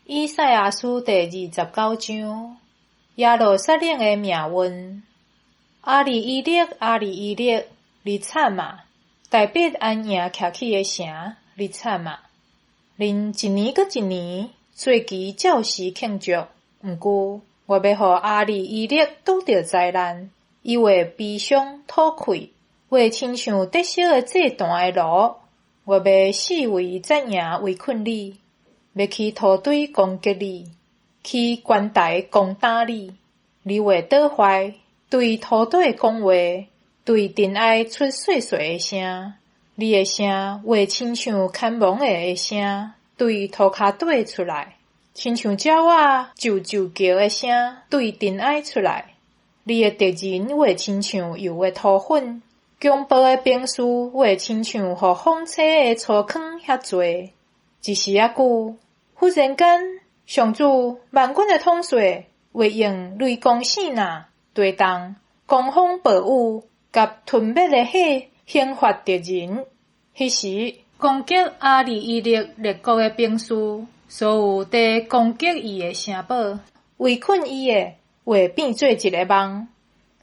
以賽亞書第29章，耶路撒冷的命運。亞利伊勒，亞利伊勒，你慘啊！大必安營徛起的城，你慘啊！恁一年閣一年做期照時慶祝，毋過我欲予亞利伊勒拄著災難，伊會悲傷吐氣，會親像得燒的祭壇的爐。我欲四圍紮營圍困你。欲起土堆攻擊你，起關台攻打你，你會倒壞，對塗底講話，對塵埃出細細的聲。你的聲會親像牽亡的的聲，對塗跤底出來，親像鳥仔啾啾叫的聲，對塵埃出來。你的敵人會親像油的塗粉，強暴的兵士會親像予風吹的粗糠遐濟。一時仔久，忽然間，上主萬軍的統帥會用雷公爍爁、地動、狂風暴雨，佮吞滅的火刑罰敵人。彼時，攻擊亞利伊勒列國的兵士，所有佇攻擊伊的城堡、圍困伊的，會變做一個夢，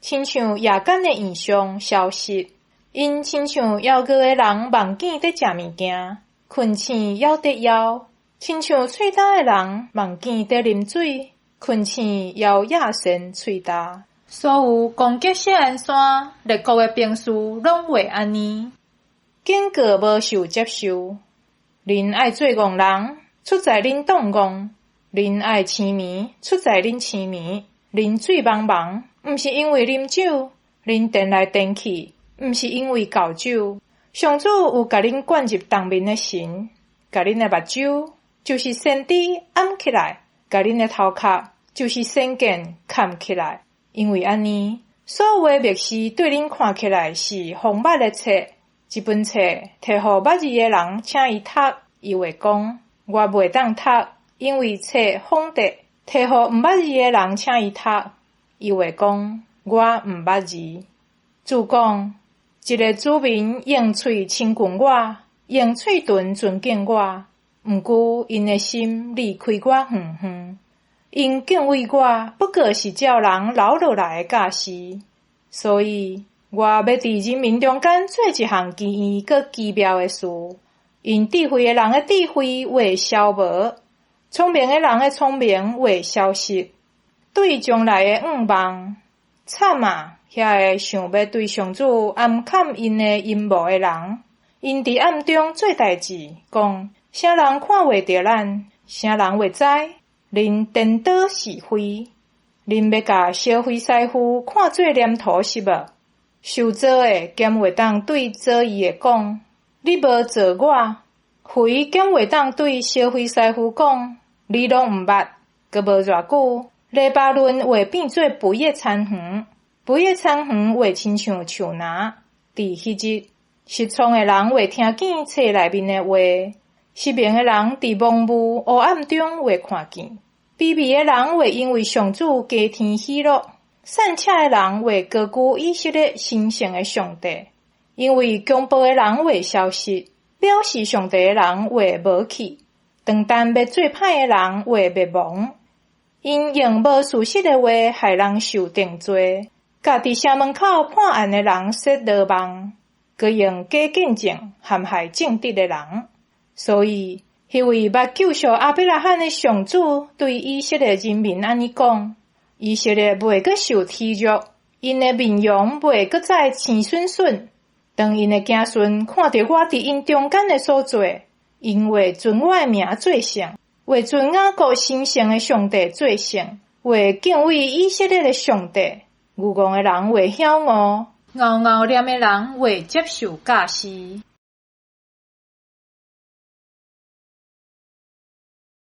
親像夜間的異象消失。𪜶親像枵餓的人夢見佇食物件。困醒枵得枵，親像喙焦的人夢見佇啉水，困醒猶野仙喙焦。所有攻擊錫安山列國的兵士，攏會按呢，警告無受接受。恁愛做戇人，出在恁當戇；恁愛癡迷，出在恁癡迷。恁醉茫茫，毋是因為啉酒；恁顛來顛去，毋是因為厚酒。上主有共恁灌入冬眠的神，共恁的目睭，就是先知掩起來；共恁的頭殼，就是先見崁起來。因為按呢，所有的默示對恁看起來是方捌的冊，這本冊提予捌字的人，請伊讀，伊會講：我袂當讀，因為冊封著；提予毋捌字的人，請伊讀，伊會講：我毋捌字。主講。一个子民用喙親近我，用喙唇尊敬我，毋過𪜶的心離開我遠遠。𪜶敬畏我，不過是照人留落來的教示。所以，我欲佇人民中間做一項奇異閣奇妙的事。𪜶智慧的人的智慧會消無，聰明的人的聰明會消失。對將來的向望，慘啊！遐个想欲對上主暗崁𪜶的陰謀的人，𪜶佇暗中做代誌，講啥人看袂著咱，啥人會知？恁顛倒是非，恁欲共小非師傅看做黏塗是無？受造的敢會當對造伊的講：你無造我？灰敢會當對燒灰師傅講：你攏毋捌？閣無偌久，黎巴嫩會變做肥的田園。肥的田園會親像樹林，佇彼日，失聰的人會聽見冊內面的話，失明的人佇濛霧烏暗中會看見，卑微的人會因為上主加添喜樂，散赤的人會高舉以色列神聖的上帝，因為強暴的人會消失，藐視上帝的人會無去，長等欲做歹的人會滅亡，𪜶用無事實的話害人受定罪。共佇城門口判案的人設羅網，閣用假見證陷害正直的人。所以，彼位捌救贖亞伯拉罕的上主對以色列人民按呢講：以色列袂閣受恥辱，𪜶的面容袂閣再青筍筍。當𪜶的子孫看著我佇𪜶中間的所做，𪜶會尊我的名做聖，會尊雅各神聖的上帝做聖，會敬畏以色列的上帝。愚戇的人會曉悟，敖敖念的人會接受教示。